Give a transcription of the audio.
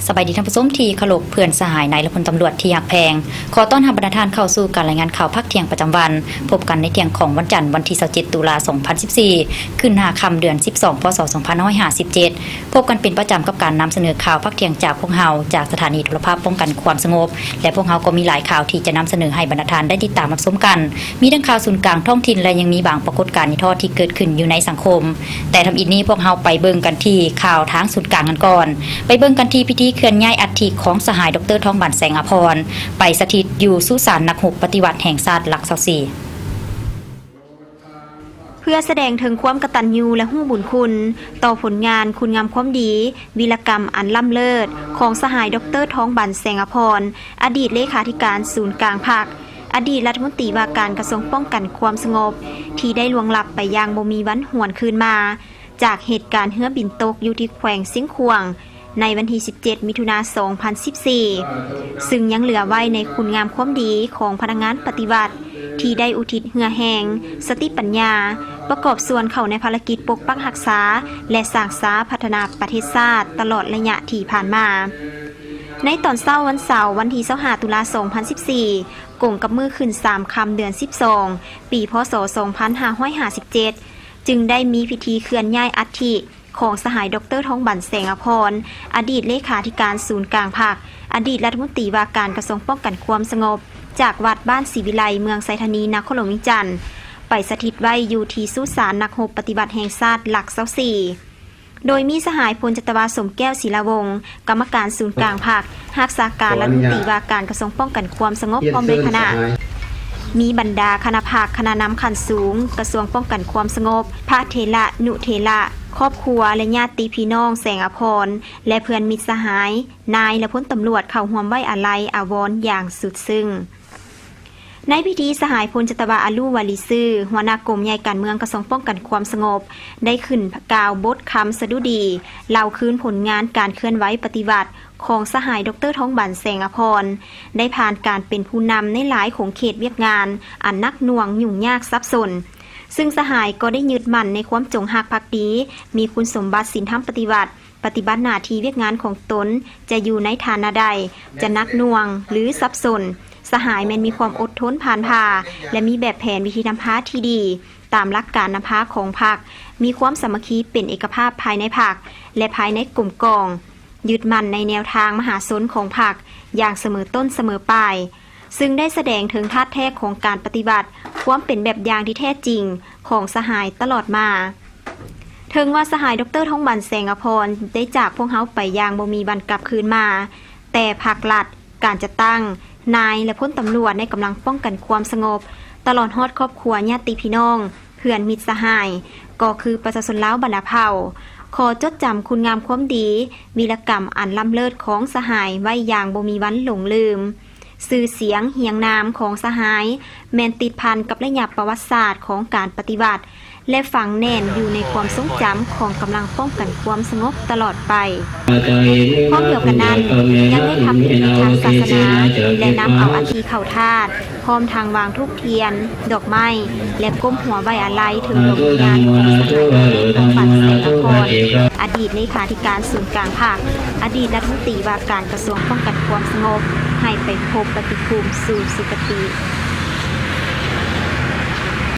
ສະບາຍດີທ່ານຜູ້ຊົມທີ່ເຄົາລົບ, ເພື່ອນສະຫາຍນາຍ ແລະ ພົນຕຳຫຼວດທີ່ຮັກແພງ. ຂໍຕ້ອນຮັບບັນດາທ່ານເຂົ້າສູ່ການລາຍງານຂ່າວພາກທ່ຽງປະຈຳວັນ. ພົບກັນໃນທ່ຽງຂອງວັນຈັນ ວັນທີຊາວເຈັດ ຕຸລາ ສອງພັນສິບສີ່ ຂຶ້ນຫ້າຄ່ຳເດືອນສິບສອງ ພ.ສ. ສອງພັນຫ້າຮ້ອຍຫ້າສິບເຈັດ. ພົບກັນເປັນປະຈຳກັບການນຳສະເໜີຂ່າວພາກທ່ຽງຈາກພວກເຮົາ ຈາກສະຖານີໂທລະພາບປ້ອງກັນຄວາມສະຫງົບ ແລະ ພວກເຮົາກໍມີຫຼາຍຂ່າວທີ່ຈະນຳສະເໜີໃຫ້ບັນດາທ່ານໄດ້ຕິດຕາມຮັບຊົມກັນ. ມີທັງຂ່າວສູນກາງທ້ອງຖິ່ນ ແລະ ຍັງມີບາງປາກົດການນິທອດທີ່ເກີດຂຶ້ນຢູ່ໃນສັງຄົມ. ແຕ່ທຳອິດນີ້ພວກເຮົາໄປເບິ່ງກັນທີ່ຂ່າວທາງສູນກາງກັນກ່ອນ. ໄປເບິ່ງກັນທີ່ພິທີເຄື່ອນຍ້າຍອັດຖິຂອງສະຫາຍ ດຣ ທອງບານ ແສງອະພອນ ໄປສະຖິດຢູ່ສຸສານນັກຮົບປະຕິວັດແຫ່ງຊາດຫຼັກຊາວສີ່. ເພື່ອສະແດງເຖິງຄວາມກະຕັນຍູ ແລະ ຮູ້ບຸນຄຸນຕໍ່ຜົນງານຄຸນງາມຄວາມດີ, ວີລະກຳອັນລ້ຳເລີດຂອງສະຫາຍ ດຣ ທອງບານ ແສງອະພອນ, ອະດີດເລຂາທິການສູນກາງພັກ, ອະດີດລັດຖະມົນຕີວ່າການກະຊວງປ້ອງກັນຄວາມສະຫງົບ ທີ່ໄດ້ລ່ວງລັບໄປຢ່າງບໍ່ມີວັນຫວນຄືນມາ ຈາກເຫດການເຮືອບິນຕົກຢູ່ທີ່ແຂວງຊຽງຂວາງ ໃນວັນທີສິບເຈັດ ມິຖຸນາ ສອງພັນສິບສີ່ ຊຶ່ງຍັງເຫຼືອໄວ້ໃນຄຸນງາມຄວາມດີຂອງພະນັກງານປະຕິວັດ ທີ່ໄດ້ອຸທິດເຫື່ອແຮງ, ສະຕິປັນຍາ, ປະກອບສ່ວນເຂົ້າໃນພາລະກິດປົກປັກຮັກສາ ແລະ ສ້າງສາພັດທະນາປະເທດຊາດຕະຫຼອດໄລຍະທີ່ຜ່ານມາ. ໃນຕອນເຊົ້າວັນເສົາ ວັນທີຊາວຫ້າ ຕຸລາ ສອງພັນສິບສີ່ ກົງກັບມື້ຂຶ້ນສາມຄ່ຳເດືອນສິບສອງ ປີ ພ.ສ. ສອງພັນຫ້າຮ້ອຍຫ້າສິບເຈັດ ຈຶ່ງໄດ້ມີພິທີເຄື່ອນຍ້າຍອັດຖິ ຂອງສະຫາຍ ດຣ ທອງບານ ແສງອະພອນ, ອະດີດເລຂາທິການສູນກາງພັກ, ອະດີດລັດຖະມົນຕີວ່າການກະຊວງປ້ອງກັນຄວາມສະຫງົບ ຈາກວັດບ້ານສີວິໄລ ເມືອງໄຊທານີ ນະຄອນຫຼວງວຽງຈັນ ໄປສະຖິດໄວ້ຢູ່ທີ່ສຸສານນັກຮົບປະຕິວັດແຫ່ງຊາດຫຼັກຊາວສີ່ ໂດຍມີສະຫາຍ ພົນຈັດຕະວາ ສົມແກ້ວ ສີລາວົງ ກຳມະການສູນກາງພັກ, ຮັກສາການລັດຖະມົນຕີວ່າການກະຊວງປ້ອງກັນຄວາມສະຫງົບ ພ້ອມດ້ວຍຄະນະ. ມີບັນດາຄະນະພັກ, ຄະນະນຳຂັ້ນສູງກະຊວງປ້ອງກັນຄວາມສະຫງົບ, ພະເຖລະນຸເຖລະ, ຄອບຄົວ ແລະ ຍາດຕິພີ່ນ້ອງແສງອະພອນ ແລະ ເພື່ອນມິດສະຫາຍ, ນາຍ ແລະ ພົນຕຳຫຼວດເຂົ້າຮ່ວມໄວ້ອາໄລອາວອນຢ່າງສຸດຊຶ້ງ. ໃນພິທີ, ສະຫາຍ ພົນຈັດຕະວາ ອາລຸ ວາລີຊື່ ຫົວໜ້າກົມໃຫຍ່ການເມືອງກະຊວງປ້ອງກັນຄວາມສະຫງົບ ໄດ້ຂຶ້ນກ່າວບົດຄຳສະດຸດີ ເລົ່າຄືນຜົນງານການເຄື່ອນໄຫວປະຕິວັດ ຂອງສະຫາຍ ດຣ ທອງບານ ແສງອະພອນ ໄດ້ຜ່ານການເປັນຜູ້ນຳໃນຫຼາຍຂົງເຂດວຽກງານອັນໜັກໜ່ວງ, ຫຍຸ້ງຍາກ, ສັບສົນ, ຊຶ່ງສະຫາຍກໍໄດ້ຍຶດໝັ້ນໃນຄວາມຈົງຮັກພັກດີ, ມີຄຸນສົມບັດສິນທຳປະຕິວັດ, ປະຕິບັດໜ້າທີ່ວຽກງານຂອງຕົນຈະຢູ່ໃນຖານະໃດ, ຈະໜັກໜ່ວງ ຫຼື ສັບສົນ, ສະຫາຍແມ່ນມີຄວາມອົດທົນຜ່ານຜ່າ ແລະ ມີແບບແຜນວິທີນຳພາທີ່ດີ ຕາມຫຼັກການນຳພາຂອງພັກ, ມີຄວາມສາມັກຄີເປັນເອກະພາບພາຍໃນພັກ ແລະ ພາຍໃນກົມກອງ, ຍຶດໝັ້ນໃນແນວທາງມະຫາຊົນຂອງພັກຢ່າງສະເໝີຕົ້ນສະເໝີປາຍ, ຊຶ່ງໄດ້ສະແດງເຖິງທາດແທ້ຂອງການປະຕິວັດ, ຄວາມເປັນແບບຢ່າງທີ່ແທ້ຈິງຂອງສະຫາຍຕະຫຼອດມາ. ເຖິງວ່າສະຫາຍ ດຣ ທອງບານ ແສງອະພອນ ໄດ້ຈາກພວກເຮົາໄປຢ່າງບໍ່ມີວັນກັບຄືນມາ, ແຕ່ພັກລັດ, ການຈັດຕັ້ງ, ນາຍ ແລະ ພົນຕຳຫຼວດໃນກຳລັງປ້ອງກັນຄວາມສະຫງົບ, ຕະຫຼອດຮອດຄອບຄົວ, ຍາດຕິພີ່ນ້ອງ, ເພື່ອນມິດສະຫາຍ ກໍຄືປະຊາຊົນລາວບັນດາເຜົ່າ ຂໍຈົດຈຳຄຸນງາມຄວາມດີ, ວີລະກຳອັນລ້ຳເລີດຂອງສະຫາຍໄວ້ຢ່າງບໍ່ມີວັນຫຼົງລືມ. ຊື່ສຽງຮຽງນາມຂອງສະຫາຍ ແມ່ນຕິດພັນກັບໄລຍະປະຫວັດສາດຂອງການປະຕິວັດ ແລະ ຝັງແໜ້ນຢູ່ໃນຄວາມຊົງຈຳຂອງກຳລັງປ້ອງກັນຄວາມສະຫງົບຕະຫຼອດໄປ. ພ້ອມດຽວກັນນັ້ນ, ຍັງໄດ້ທຳພິທີທາງສາສະໜາ ແລະ ນຳເອົາອັດຖິເຂົ້າທາດ, ພ້ອມທັງວາງທູບທຽນ, ດອກໄມ້ ແລະ ກົ້ມຫົວໄວ້ອາໄລເຖິງດວງວິນຍານຂອງສະຫາຍ ດຣ ທອງບານ ແສງອະພອນ, ອະດີດເລຂາທິການສູນກາງພັກ, ອະດີດລັດຖະມົນຕີວ່າການກະຊວງປ້ອງກັນຄວາມສະຫງົບ, ໃຫ້ໄປພົບປະຕິພູມສູ່ສຸຄະຕິ.